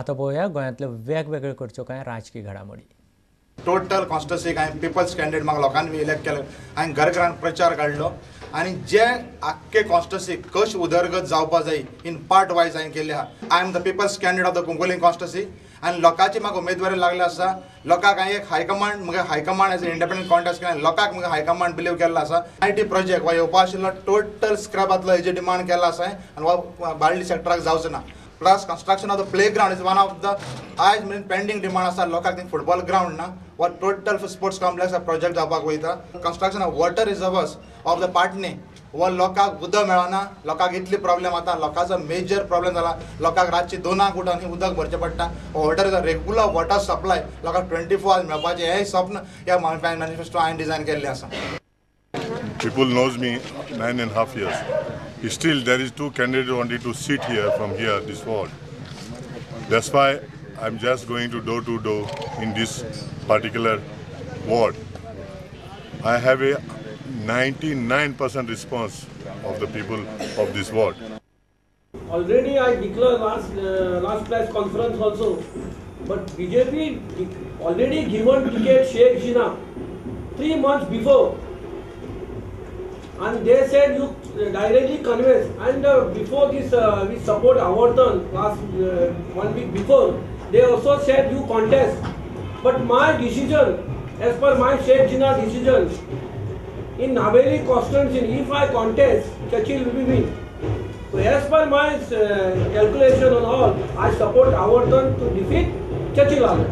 आतां पळोवया गोंयांतल्यो वेगवेगळ्यो कडच्यो कांय राजकी घडामोडी. टोटल कॉन्स्टिट्युएन्सीक हांवें पिपल्स कॅन्डिडेट म्हाका लोकांनी इलेक्ट केलो. हांवें घर घरान प्रचार काडलो आनी जे आख्खे कॉन्स्टिट्युएन्सीक कश उदरगत जावपा जाय इन पार्ट वायज हांवें केल्ले आहा. I am the people's candidate of the Cuncolim constituency आनी लोकांची म्हाका उमेदवारी लागली आसा. लोकांक हांवें एक हायकमांड म्हगे high command as independent contest केला. लोकांक म्हगे हायकमांड बिलीव केल्लो आसा. I T project वा येवपा आशिल्लो टोटल स्क्रॅप जातलो हेजे डिमांड केल्लो आसा आनी हो बाळ्ळी सेक्टराक जावचो ना. Plus construction of the play ground is one of the आयज मेरेन पेंडींग डिमांड आसा. लोकांक थंय फुटबॉल ग्रावंड ना वा टोटल स्पोर्ट्स कॉम्प्लेक्स प्रोजेक्ट जावपाक वयता. Construction of water reservoirs of the Patnem वा लोकांक उदक मेळना. लोकांक इतली प्रॉब्लेम आतां लोकांचो मेजर प्रॉब्लेम जाला. लोकांक रातची 2 उठून उदक भरचें पडटा. Water is regular water supply लोकांक 24 आवर्स मेळपाचें हें स्वप्न ह्या मॅनिफेस्टो हांवें डिजायन केल्लें आसा. People knows me 9.5 years. Still there is 2 candidates wanted to sit here from here, this ward. That's why I'm just going to door to door in this particular ward. I have a 99% response of the people of this ward. Already I declared last press conference also, but BJP already given ticket Sheikh Jina 3 months before. And they said you directly convince. And before this, we support Avartan last 1 week before. They also said you contest. But my decision, as per my Sheikh Jina decision, in Naveli constituency, if I contest, Churchill will be win. So as per my calculation and all, I support Avartan to defeat Churchill Alan.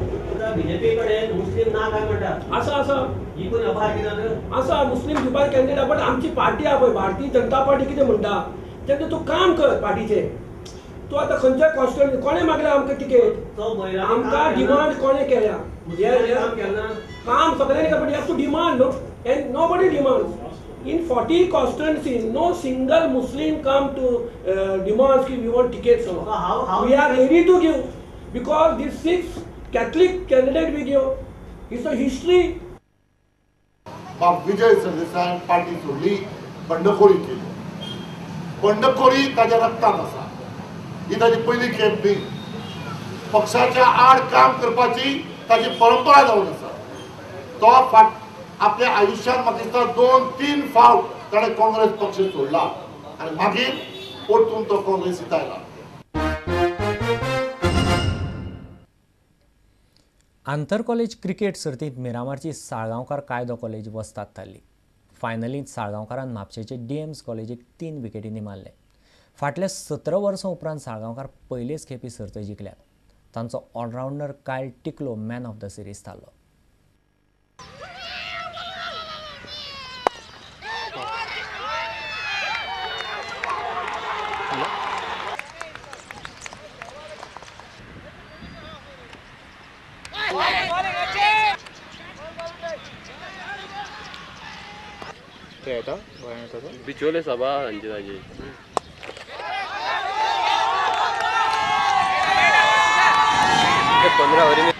BJP कडे मुस्लिम ना काय म्हणटा आसा आसा ही कोण अभार कितें आसा मुस्लिम दिवपाक कॅन्डिडेट. बट आमची पार्टी आहा पळय भारतीय जनता पार्टी कितें म्हणटा तेन्ना तूं काम कर पार्टीचें. तूं आतां खंयच्याय कॉन्स्टिट्युएन्सी कोणें मागल्या आमकां टिकेट आमकां डिमांड कोणें केल्या काम सगळ्यांनी but you have to demand no and nobody demands. In 40 constituency no single Muslim come to demands की we want tickets. We are ready to give because this 6 Catholic candidate we give. It's a history. Babu Vijay Sardesai party सोडली, बंडखोरी केली. बंडखोरी ताज्या रक्तान आसा. ही ताजी पयली खेप न्ही. पक्षाच्या आड काम करपाची ताजी परंपरा जावन आसा. तो फाट आपल्या आयुष्यात म्हाका दिसता 2-3 फावट ताणें काँग्रेस पक्ष सोडला आनी मागीर परतून तो काँग्रेसीत आयला. आंतर कॉलेज क्रिकेट सर्तींत मिरामारची साळगांवकार कायदो कॉलेज वस्ताद थारली. फायनलींत साळगांवकारान म्हापशेचे डीएम्स कॉलेजीक 3 विकेटींनी मारले. फाटल्या 17 वर्सां उपरांत साळगांवकार पयलेच खेपी सर्त जिखल्यात. तांचो allrounder Kyle Tiklo man of the series थारलो. बिचोले सभा ताजी 15 ओवरी में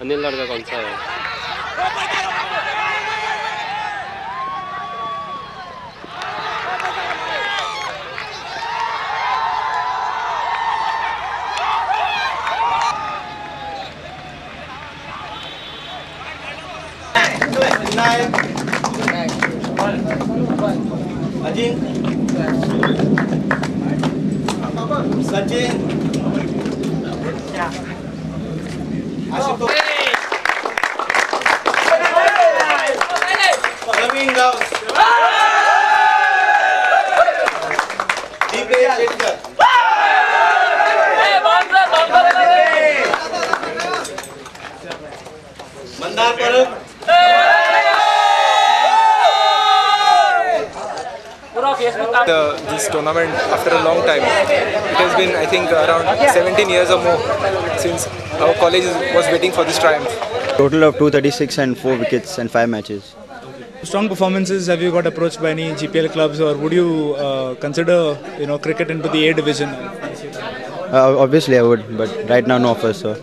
अनिल लड़का कौन सा है? Naik Ajink Sachin Ashutosh Naveen Gawas Deepesh Shetkar Mandar Parab This tournament after a long time. It has been, I think, around 17 years or more since our college was waiting for this triumph. Total of 236 and 4 wickets and 5 matches. Strong performances. Have you got approached by any GPL clubs, or would you consider, cricket into the A division? Obviously, I would, but right now no offers. So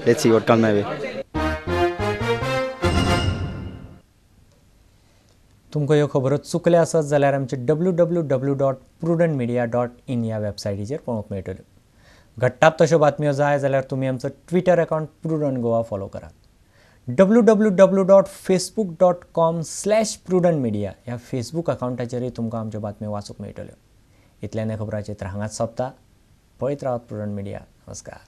let's see what comes my way. तुमकां ह्यो खबरो चुकले आसत जाल्यार आमचे www.prudentmedia.in ह्या वेबसायटीचेर पळोवंक मेळटल्यो. घडटात तश्यो बातम्यो जाय जाल्यार तुमी आमचो Twitter account Prudent Goa follow करात. www.facebook.com/prudentmedia ह्या फेसबूक अकावंटाचेरय तुमकां आमच्यो बातम्यो वाचूंक मेळटल्यो. इतल्यान ह्या खबरांचेर तर हांगाच सोंपता. पळयत रावात प्रुडंट मिडिया. नमस्कार.